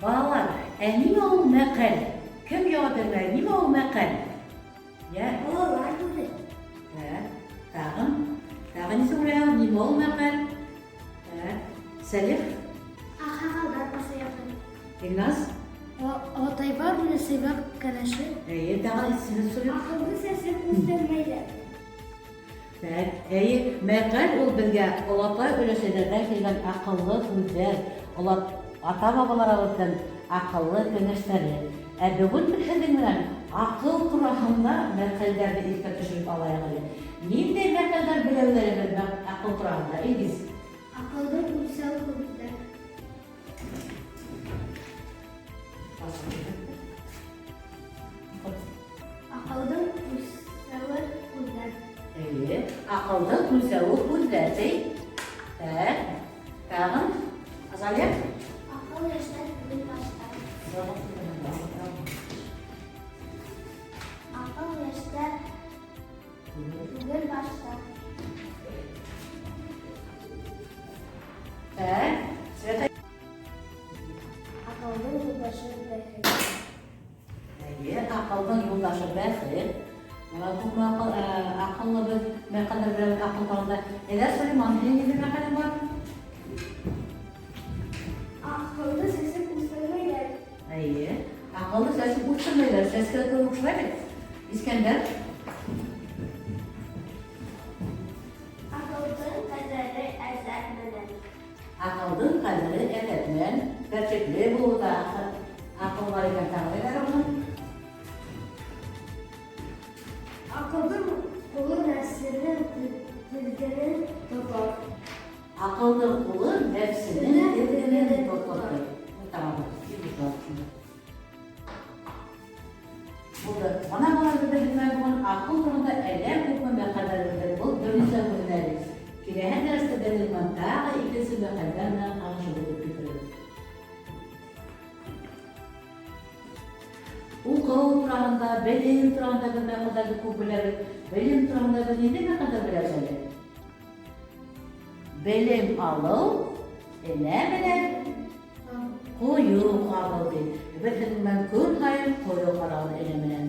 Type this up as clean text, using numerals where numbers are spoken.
Балалар, ә нимә ул мәҡәл? Кем яуап бирмәй? Нимә ул мәҡәл? Йә? Балалар һүҙе. Ә, тагын? Тагын ничек уйлайһың, нимә ул мәҡәл? Ә, Сәлих? Аҡһаҡалдар насыйхаты. Илназ? Олатай бар, өләсәй бар, кәңәше. Әйе, тагын исемен сорыйм. Аҡылды сәсеп үҫтермәйҙәр. Так, әйе, мәкаль ул безгә олатай-өләсәйләрдән килгән акыллы сүзләр, ата-бабаларыбызның акыллы киңәшләре. Ә бүген без һезнең белән акыл тураһында мәкальләрне искә төшереп алайык әле. Ниндәй мәкальләр беләбез әле без акыл тураһында, Илгиз? Акылның үлчәве күптә. Акылдың үлсәве күздә. Әйе, акылдың үлсәве күздә, ди. Так, тагын, Азалия? Акыл яшьтә түгел башта. Акыл яшьтә түгел башта. Так, Света. Акылдың юлдашы бәхет. Әйе, акылдың юлдашы бәхет. Менә күпме акыл, акыллы без мәкальләр беләбез акыл турында. Әйдә, Сөләйман, синең нинди мәкалең бар? Акылды сәсеп үстермәйләр. Әйе, акылны сәсеп үстермәйләр. Сәскә кебек шулай бит. Искәндәр? Акылдың кадере әдәп белән. Акылдың кадере әдәп белән. Тәртипле булуда акыл бар икән тагын әйдә моны. Акылдың кулы нәфсенең тезгенен тотар. Акылдың кулы нәфсенең тезгенен тотар. Тамам. Булды. Ана балалар бездә безнең бүген акыл турында әллә күпме мәкальләр белдек. Был берничә генә әле. Киләһе дәрестә безнең белән тагы икенче мәкальләр белән танышып үтеп китербез. Уку турында, белем турында без мәкальләрне күп беләбез. Белем турында без нинди мәкальләр беләбез әле? Белем алу энә белән кою кабыл ди. Без һезнең белән көн саен кою карабыз энә белән.